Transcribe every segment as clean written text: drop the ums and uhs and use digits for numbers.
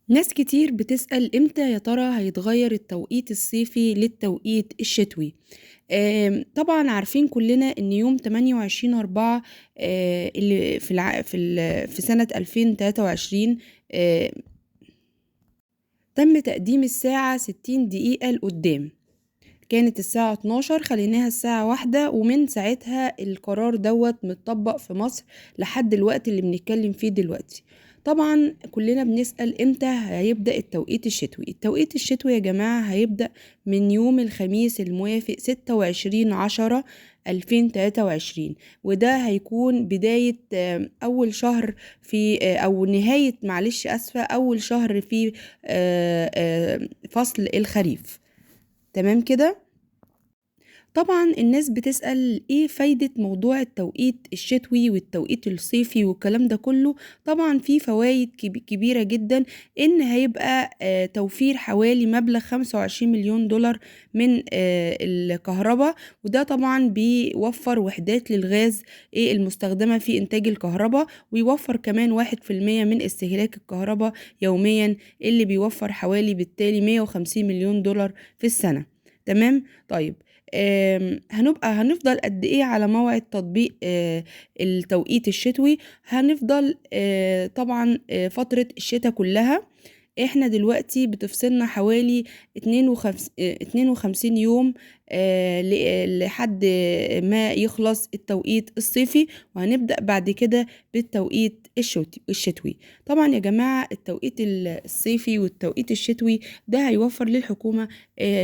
ناس كتير بتسأل امتى يا ترى هيتغير التوقيت الصيفي للتوقيت الشتوي. طبعا عارفين كلنا ان يوم 28/4 اللي في سنة 2023 تم تقديم الساعة 60 دقيقة لقدام، كانت الساعة 12 خليناها الساعة 1، ومن ساعتها القرار دوت متطبق في مصر لحد الوقت اللي بنتكلم فيه دلوقتي. طبعا كلنا بنسأل امتى هيبدأ التوقيت الشتوي. التوقيت الشتوي يا جماعة هيبدأ من يوم الخميس الموافق 26/10/2023، وده هيكون بداية أول شهر في أو نهاية، معلش أسفة، أول شهر في فصل الخريف. تمام كده؟ طبعا الناس بتسأل ايه فايدة موضوع التوقيت الشتوي والتوقيت الصيفي والكلام ده كله. طبعا في فوايد كبيرة جدا، ان هيبقى توفير حوالي مبلغ 25 مليون دولار من الكهرباء، وده طبعا بيوفر وحدات للغاز المستخدمة في انتاج الكهرباء، ويوفر كمان 1% من استهلاك الكهرباء يوميا، اللي بيوفر حوالي بالتالي 150 مليون دولار في السنة. تمام؟ طيب هنفضل قد ايه على موعد تطبيق التوقيت الشتوي؟ هنفضل طبعا فترة الشتاء كلها. احنا دلوقتي بتفصلنا حوالي 52 يوم لحد ما يخلص التوقيت الصيفي، وهنبدأ بعد كده بالتوقيت الشتوي. طبعا يا جماعة التوقيت الصيفي والتوقيت الشتوي ده هيوفر للحكومة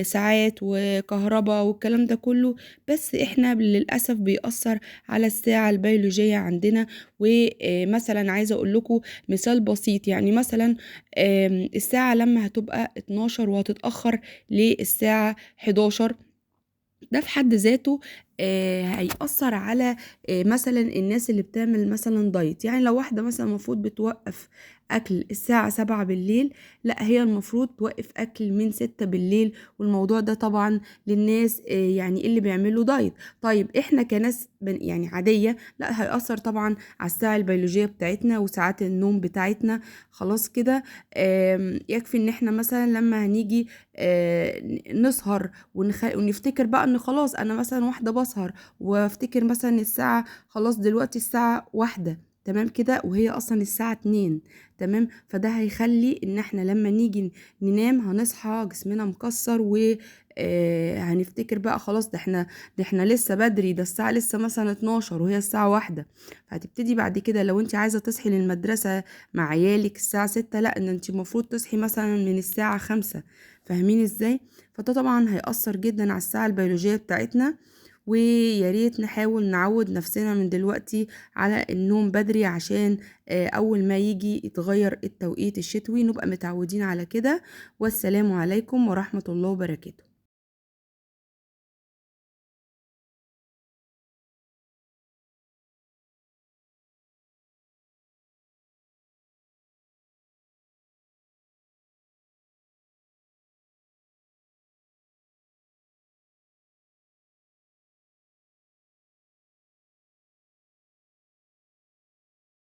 ساعات وكهرباء والكلام ده كله، بس احنا للأسف بيأثر على الساعة البيولوجية عندنا. ومثلا عايزة اقول لكم مثال بسيط، يعني مثلا الساعة لما هتبقى 12 وهتتأخر للساعة 11، ده في حد ذاته هيأثر على مثلا الناس اللي بتعمل مثلا دايت. يعني لو واحدة مثلا المفروض بتوقف أكل الساعة 7 بالليل، لا هي المفروض توقف أكل من 6 بالليل، والموضوع ده طبعا للناس يعني اللي بيعملوا دايت. طيب احنا كناس يعني عادية، لا هيأثر طبعا على الساعة البيولوجية بتاعتنا وساعات النوم بتاعتنا. خلاص كده، يكفي ان احنا مثلا لما هنيجي نسهر ونفتكر بقى ان خلاص انا مثلا واحدة بسهر، وافتكر مثلا الساعة خلاص دلوقتي الساعة 1، تمام كده، وهي اصلا الساعة 2، تمام. فده هيخلي ان احنا لما نيجي ننام هنصحى جسمنا مكسر، و هنفتكر بقى خلاص ده احنا لسه بدري، ده الساعة لسه مثلا 12 وهي الساعة 1. فهتبتدي بعد كده لو انت عايزة تصحي للمدرسة مع عيالك الساعة 6، لا ان انت المفروض تصحي مثلا من الساعة 5. فاهمين ازاي؟ فده طبعا هيأثر جدا على الساعة البيولوجية بتاعتنا، ويا ريت نحاول نعود نفسنا من دلوقتي على النوم بدري، عشان أول ما يجي يتغير التوقيت الشتوي نبقى متعودين على كده. والسلام عليكم ورحمة الله وبركاته.